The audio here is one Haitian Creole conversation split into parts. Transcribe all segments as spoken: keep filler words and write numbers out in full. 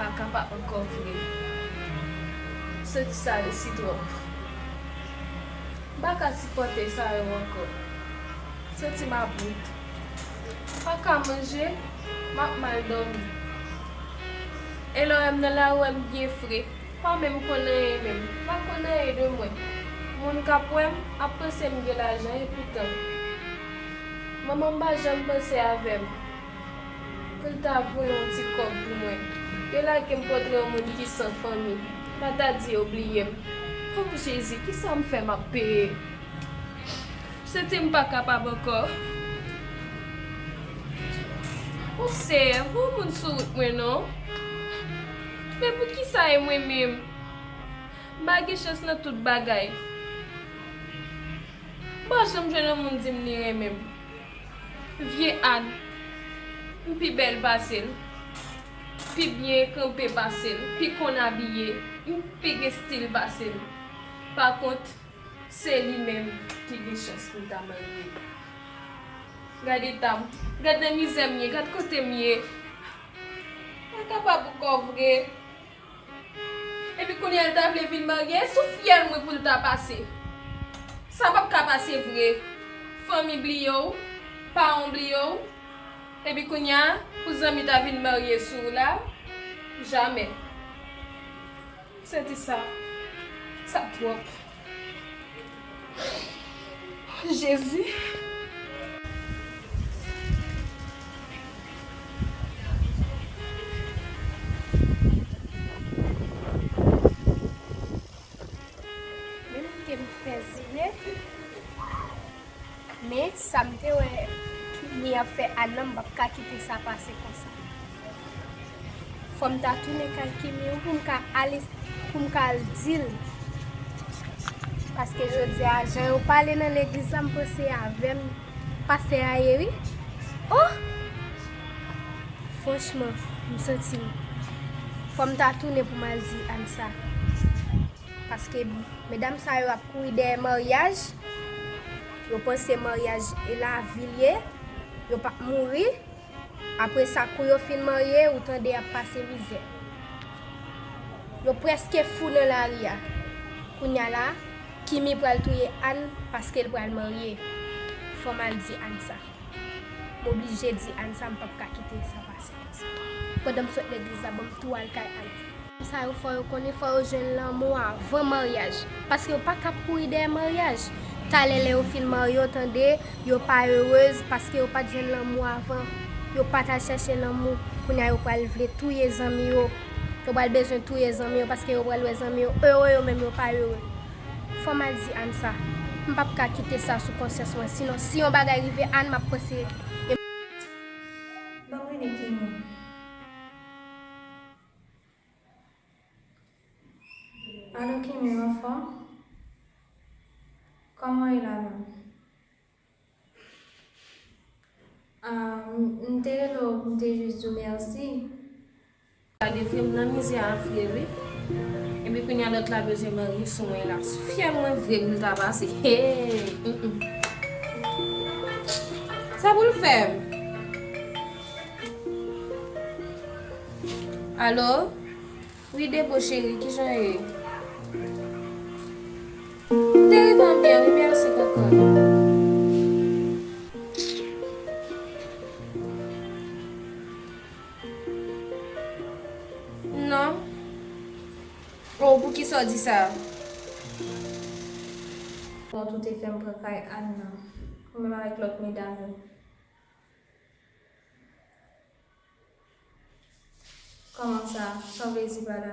Pa kapab ankò vre. M santi sa resi twòp. M pa ka sipòte sa yo ankò. M santi m about. M pa ka manje, m ap mal dòmi. E lè w wè m nan lari, w wè m byen fre. M pa menm konn anyen menm. M pa konn anyen de mwen. Moun k ap wè m ap panse m gen lajan, epoutan, manman m pa janm panse avè m. Pou l ta voye yon ti kòb pou mwen. Yo lage m pòtre yon moun ki san fanmi. M pa ta di yo bliye m. O Jezi, kisa m fè m ap peye? M santi m pa kapab ankò. O Seyè, voye yon moun sou wout mwen non. Men poukisa e mwen menm? M pa gen chans nan tout bagay. M pa janm jwenn yon moun di m li renmen m. Vye Ann, m pi bèl pase l, pi byen kanpe pase l, pi konn abiye, m pi gen stil pase l. Pa kont, se li menm ki gen chans pou l ta marye. Gad eta m, gad nan mizè m ye, gad kote m ye. M pa kapab ankò vre. Epi kounye a l ta vle vin marye sou fyèl mwen pou l ta pase. Sa p ap ka pase vre. Fanmi bliye w, paran w bliye w. Epi kounye a pou zanmi ta vin marye sou w la, jamè. M santi sa, sa twòp. Jezi. Menm ke m fè zile, men sa m te wè Kimi ap fè Ann nan, m p ap ka kite sa pase konsa. Fò m ta tounen kay Kimi wi pou m ka ale, pou m ka al di l. Paske jodi a, jan yo pale nan legliz la, m panse avè m pastè a ye wi. Oh! Franchman, m santi m. Fò m ta tounen pou m al di Ann sa. Paske medam sa yo ap kouri dèyè maryaj. Yo panse maryaj e lavi l ye. Yo p ap mouri. Apre sa, kou yo fin marye, ou tande y ap pase mizè. Yo prèske fou nan lari a. Kounye a la, Kimi pral touye Ann paske l pral marye. Fò m al di Ann sa. M oblije di Ann sa, m p ap ka kite sa pase konsa. Pandan m sot legliz la, ban m tou al kay Ann. Sa yo fò yo konnen, fò yo jwenn lanmou avan maryaj. Paske yo pa ka ap kouri dèyè maryaj. Talè lè yo fin marye, yo tande, yo pa erez paske yo pa t jwenn lanmou avan. Yo pa t al chèche lanmou. Kounye a yo pral vle touye zanmi yo. Yo pral bezwen touye zanmi yo paske yo pral wè zanmi yo ere, yo menm yo pa ere. Fò m al di Ann sa. M p ap ka kite sa sou konsyans mwen. Sinon, si yon bagay rive Ann, m ap panse. Ban m rele Kimi. Alo, Kimi, anfòm? Kòman w ye la menm? Ah, m, m te rele w, m te jis di w mèsi. Gade vre, m nan mizè a vre, wi. Epi kounye a lòt la bezwen marye sou mwen la. Sou fyèl mwen vre pou l ta pase. Hey! Mm, mm. Sa pou l fè m? Alo? Wi, Debo cheri, kijan w ye? M te rive an byen, wi, mèsi, kokòn. Non. Oh, poukisa w di sa? Bon, tou te fè m pran kay Ann nan. Ou menm avèk lòt medam yo. Kòman sa? Sa w vle di pa la?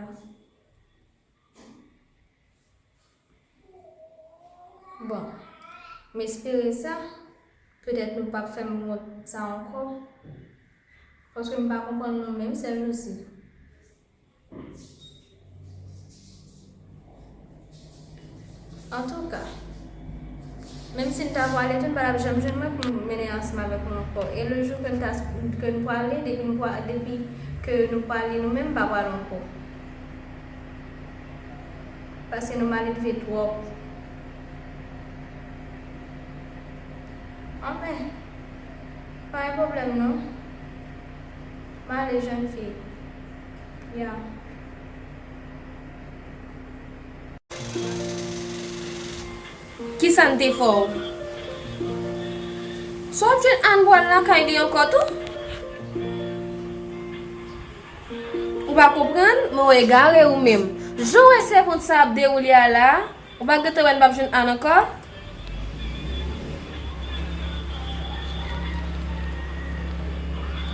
Bon, m espere sa. Petèt nou p ap fè m wont sa ankò. Paske m pa konprann nou menm sèl jousi. Antouka, menm si n ta pwale tou, n pa t ap janm jwenn mwen pou m mennen ansanm avèk nou ankò. E le jou ke n ta, ke n pwale, depi n pwa-, depi ke nou pwale nou menm, m pa pwale ankò. Paske nou maledve twòp. Anben, pa gen pwoblèm non. M ale, jèn fi. Ya. Kisa n te fè w? Sa w ap jwenn Ann pral lakay li ankò tou? Ou pa konprann, men w egare ou menm. Jan w wè sèvant sa ap dewoule a la, ou pa gentan wè n p ap jwenn Ann ankò?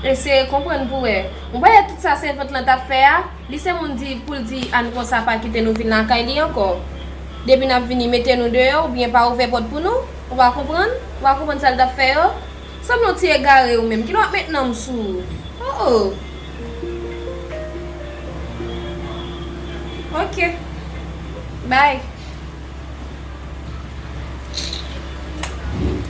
Eseye konprann pou wè. Ou pa wè tout sa sèvant lan t ap fè a? Li se moun di pou l di Ann konsa pa kite nou vin lakay li ankò. Depi n ap vini mete nou deyò oubyen pa ouvè pòt pou nou, ou pa konprann? Ou pa konprann sa l t ap fè yo? Sanble yon ti egare ou menm. Kilè w ap met nanm sou ou? Oh, oh. Ok. Bye.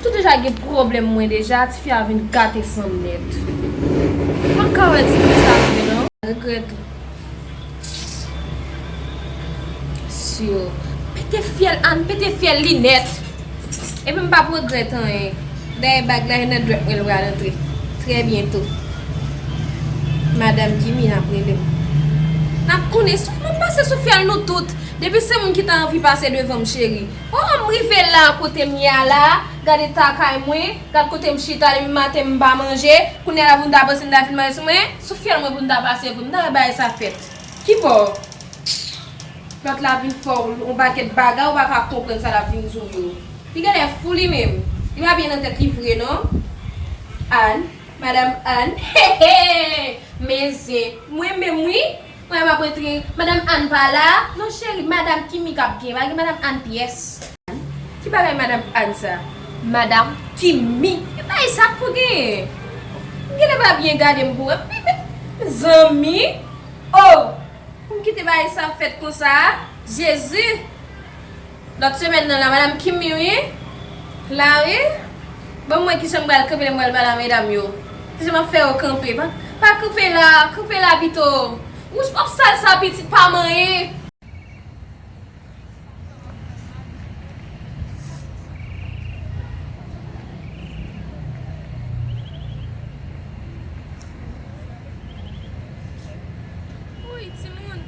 Tou deja gen pwoblèm mwen deja, tifi a vin gate san m nèt. M pa ka wè tifi sa vre non. Regrèt ou. Sure. Pete fyèl Ann, pete fyèl li nèt. Epi m p ap regrèt anyen. Dayè bag la e nan dwèt mwen l pral antre. Trè byento. Madanm Kimi n ap rele m. N ap konnen souf m ap pase sou fyèl nou tout. Depi se moun ki ta anvi pase devan m cheri. Oh, m rive la kote m ye a la. Gad eta kay mwen. Gad kote m chita depi maten m pa manje. Kounye a la pou n ta panse n ta fin manje sou mwen. Sou fyèl mwen pou n ta pase vre. M ta wè bagay sa fèt. Kibò? Lòt la vin fè w yon pakèt bagay, ou pa ka konprann sa l ap vin di w yo. Li genlè fou li menm. Li pa byen nan tèt li vre non. Ann, Madanm Ann. He he! Men zen. Mwen menm wi. Mwen m ap antre. Madanm Ann pa la. Non cheri, Madanm Kimi k ap gen. Pa gen Madanm Ann pyès. Ki bagay Madanm Ann sa? Madanm Kimi. E bagay sa k pou genyen. M genlè pa byen gade m pou wè. Zanmi. Oh! Pou m kite bagay sa ap fèt konsa a? Jezi! Lòt semèn nan la, Madanm Kimi wi. La wi. Ban m wè kijan m pral kanpe lè m pral pale a medam yo. Kijan m ap fè yo kanpe? Pa, pa kanpe la, kanpe la pito. Wouch, w ap sal sa pitit pa manyen. Woy, timoun,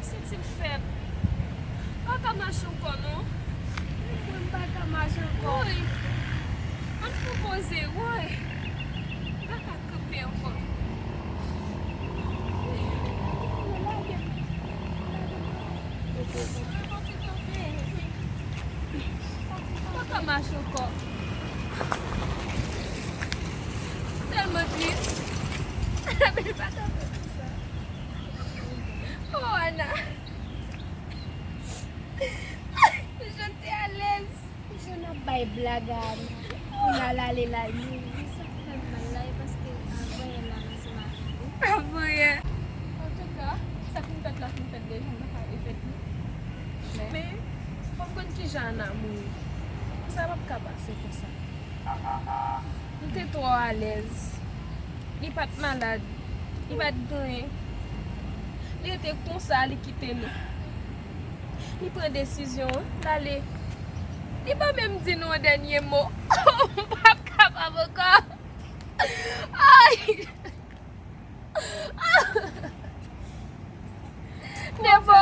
senti m fèb. M pa ka mache ankò, non. Menm mwen, m pa ka mache ankò. Woy, ann fè yon poze, woy. M pa ka kanpe ankò. Woy, lage m. Lage m. Lage m. M pa ka mache ankò. Tèlman tris. Anabèl pa ta fè konsa. Oh, Ana. Jan te alèz. Jan ap bay blag a Ana. Pou l al ale la, wi, sa k fè m mal la, e paske avan yè la, Avanyè. Antouka, sa k fin fèt la fin fèt deja, m pa ka refèt li. Men, fò m konn kijan Ana mouri. Sa p ap ka pase konsa. M te twò alèz. Li pa t malad. Li pa t gen anyen. Li rete konsa, li kite nou. Li pran desizyon an, l ale. Li pa menm di nou yon dènye mo. M p ap kapab ankò. Ay! Nepo!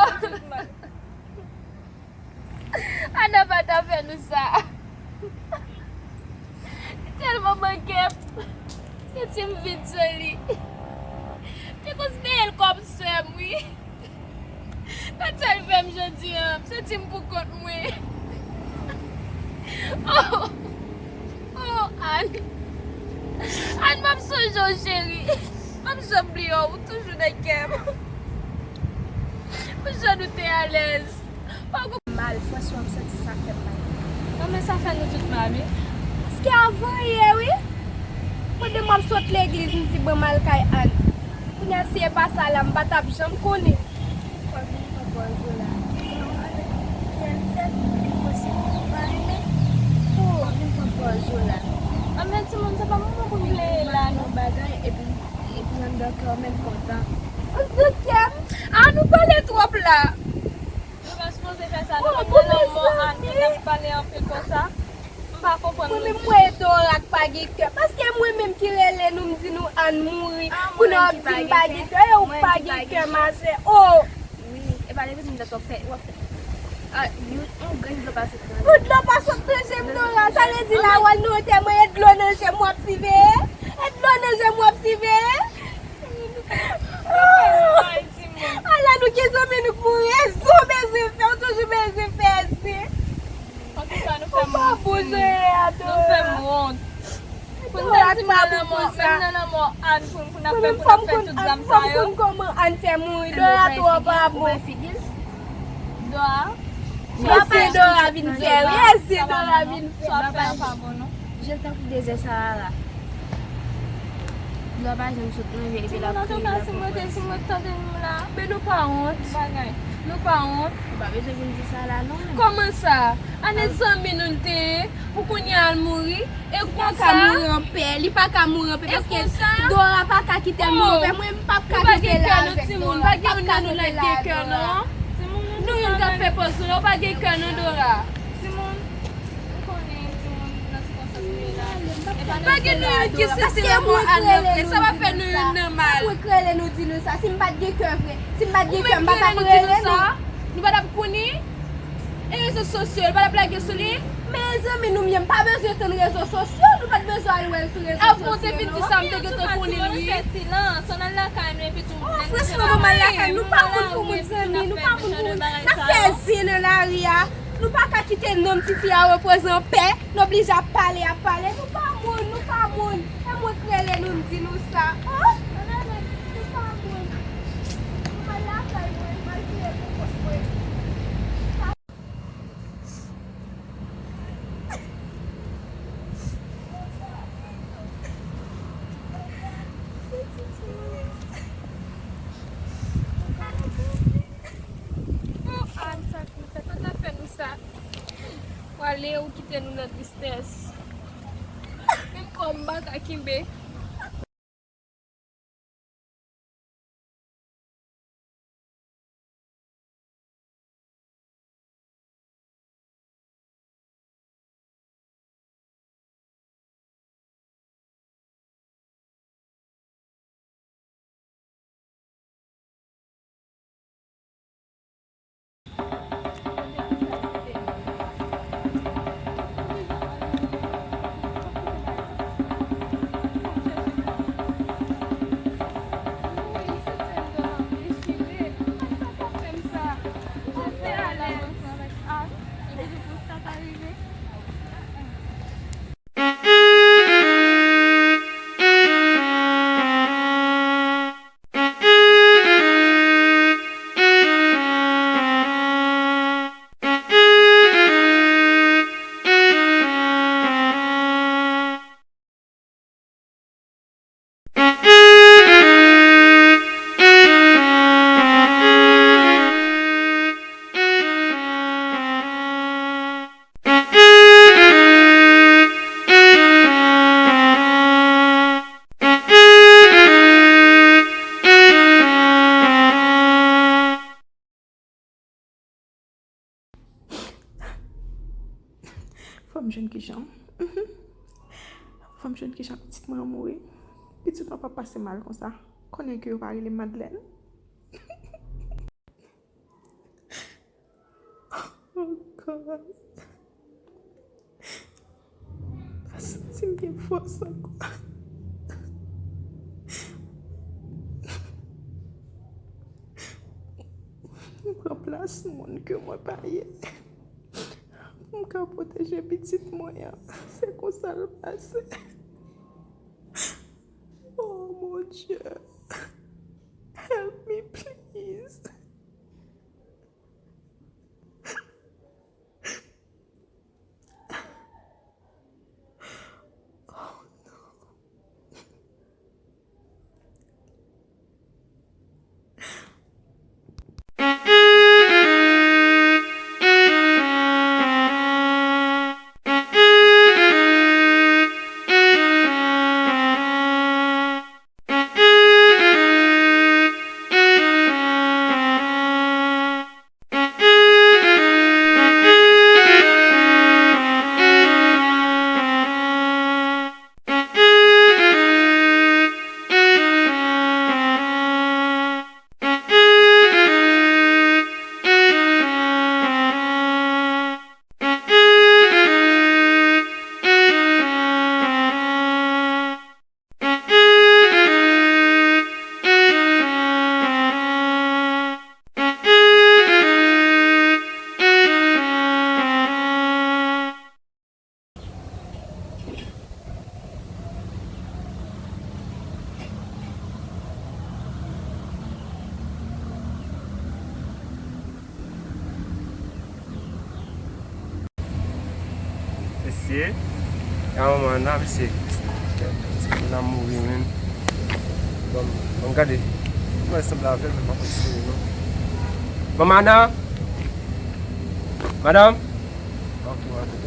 Ana pa ta fè nou sa. Li tèlman manke m. Santi m vid san li. M te konsidere l kòm sè m, wi. Gad sa l fè m jodi a, m santi m pou kont mwen. Oh, oh, Ann. Ann, m ap sonje w, cheri. M ap janm bliye w, ou toujou nan kè m. Pou jan nou te alèz. Mal, franchman, m santi sa fè m mal. Non, men sa fè nou tout mal, wi. Paske avanyè, wi. Pandan m ap sot legliz, m di, "Bon, m al kay Ann." Kounye a, si e pa sa la, m pa t ap janm konnen. Fò vin pran pòz ou la. Kè m fèt, li posib ou pa renmen. Fò vin pran pòz ou la. Anben, timoun, se pa moman pou m plede la, non. Bagay, epi, epi anndan kè w menm kontan. Anndan kè m? Ah, nou pale twòp la. Nou pa sipoze fè sa, non. Mwen nan mò Ann, nou t ap pale anpil konsa. M pa konprann nou ditou. Mwen menm, mwen ede w ak pa gen kè. Paske mwen menm ki rele nou, m di nou Ann mouri. Moun ap di m pa gen kè, ou pa gen kè, ma sè. Oh! Wi, e pa depi m dat w ap fè, w ap fè. Ah, yon, yon grenn dlo pa sot nan je m. Yon dlo pa sot nan je m, Dora. Sa vle di la, w al nan wotè mwen, e dlo nan je m w ap siveye? E dlo nan je m w ap siveye? Ala nou gen zanmi nou k mouri. E zo bezwen fè, ou toujou bezwen fè zen. Antouka, nou fè m wont, timoun. Nou fè m wont. Pou n ta di m nan lanmò, menm nan lanmò Ann, pou, pou n ap fè, pou n ap fè tout dram sa yo. Fò m konn kòman Ann fè mouri. Dora twò pa bon. Dora. Èske Dora vin fè, wi, èske Dora vin fè? Sa w ap fè a pa bon, non. Je l tankou dezè Sahara. Dlo pa janm sot nan je l, epi l ap kriye, l ap kriye. Si mwen te, si mwen te tande nou la. Men nou pa wont. Nou pa wont. Ou pa bezwen vin di sa la, non. Kòman sa? Ann, zanmi nou l te ye, pou kounye a l mouri? E konsa? Li pa ka mouri anpè, li pa ka mouri anpè, paske Dora pa ka kite l mouri anpè, mwen m p ap ka kenbe la avèk Dora, m p ap ka kenbe la avèk Dora. Nou youn k ap fè pòz nou la, ou pa gen kè non, Dora. Timoun, ou konnen timoun nan sikonstans nou ye la. Pa gen nou youn ki sanse lanmò Ann nan vre, sa pa fè nou youn nan mal. Mwen k rele nou di nou sa, si m pa t gen kè vre, si m pa t gen kè, m pa t ap rele nou. Nou pa t ap konnen? E rezo sosyo, li pa t ap lage sou li? Men zanmi nou m ye, m pa bezwen tann rezo sosyo, nou pa t bezwen al wè l sou rezo sosyo non. Avan w te vin di sa, m te gentan konnen l, wi. Fè silans, ann al lakay nou epi tou. Oh, franchman, nou mal lakay, nou pa moun pou moun zanmi, nou pa moun pou moun. N ap fè zen nan lari a. Nou pa ka kite nanm tifi a repoze anpè. Nou oblije ap pale, ap pale. Nou pa moun, nou pa moun. E mwen k rele nou, m di nou sa. Oh, nou pa moun. Nou mal lakay mwen, m al kriye pou kont mwen. Oh, Ann, sa ki fèt, pa ta fè nou sa. Ou ale, ou kite nou nan tristès. Menm kò m pa ka kenbe. Fò m jwenn kijan. Mhm. Fò m jwenn kijan pitit mwen an mouri. Pitit mwen p ap pase mal konsa. Konnen ke yo pa rele Madlèn. Oh God. Pa santi m gen fòs ankò. M pran plas moun ke mwen pa ye. Pou m ka pwoteje pitit mwen an. Se konsa l pase. Oh mon Dieu. Help me, please. Oh non. Ya manman Ana, mesye. Ti moun nan mouri, menm. Bon, bon, gade. Mwen sanble avè l, men pa konn si non. Manman Ana? Madanm? Ok, madanm.